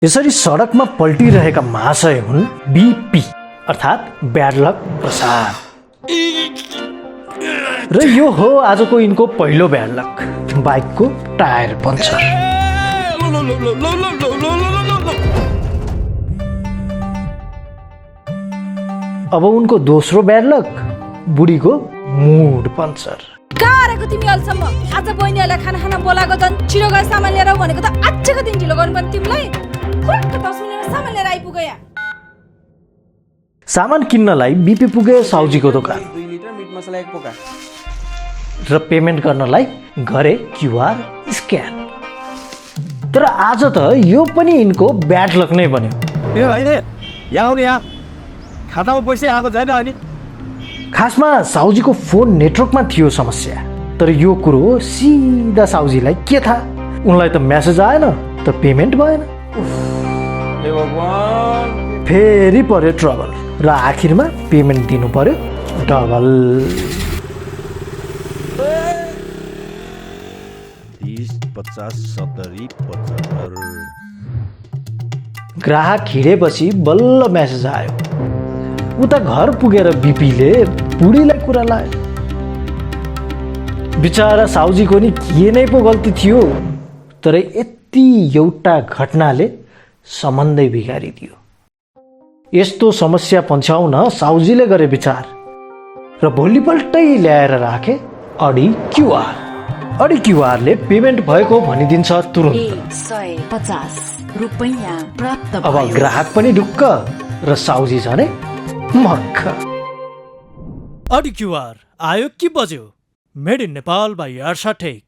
यसरी सडकमा पल्टिरहेका महाशय हुन् बीपी अर्थात् ब्याड लक प्रसाद। र यो हो आजको यिनको पहिलो ब्याड लक, बाइकको टायर पङ्चर। अब उनको दोस्रो ब्याड लक, बुढीको मुड पङ्चर। कारेको तिमी अहिलेसम्म आज बहिनीहरूलाई खाना बोलाएको झन् छिटो गएर सामान लिएर भनेको त आजको दिन ढिलो गर्नु पर्ने तिमीलाई। फुर्क 10 मिनेटमा सामान लिएर आइपुग्यो यहाँ। सामान किन्नलाई बीपी पुगे साउजीको दोकान 2 लिटर मिट मसला 1 पोका र पेमेन्ट गर्नलाई गरे क्युआर स्क्यान। तर आज त यो पनि यिनको ब्याड लक नै बन्यो। ए भाइ यहाँ आउनु, यहाँ खातामा पैसा आएको छैन अनि। खासमा साउजीको फोन नेटवर्कमा थियो समस्या। तर यो कुरो सिधा साउजीलाई के थाहा, उनलाई त मेसेज आएन त पेमेन्ट भएन। हे भगवान, फेरि पर्यो ट्रबल र आखिरमा पेमेन्ट दिनु पर्यो डबल। 30, 50, 70, 75। ग्राहक हिँडेपछि बल्ल मेसेज आयो। उता घर पुगेर बीपीले बुढीलाई कुरा लायो। बिचारा साउजीको नि के नै पो गल्ती थियो, तर यति एउटा घटनाले सम्बन्धै बिगारिदियो। यस्तो समस्या पन्छाउन साउजीले गरे विचार र भोलिपल्टै ल्याएर राखे अडी क्युआर। अडी क्युआरले पेमेन्ट भएको भनिदिन्छ तुरुन्त। 150 रुपैयाँ प्राप्त भयो। अब ग्राहक पनि ढुक्क र साउजी झनै मक्ख। अडी क्युआर आयो कि बज्यो? Made in Nepal by Yarsa take.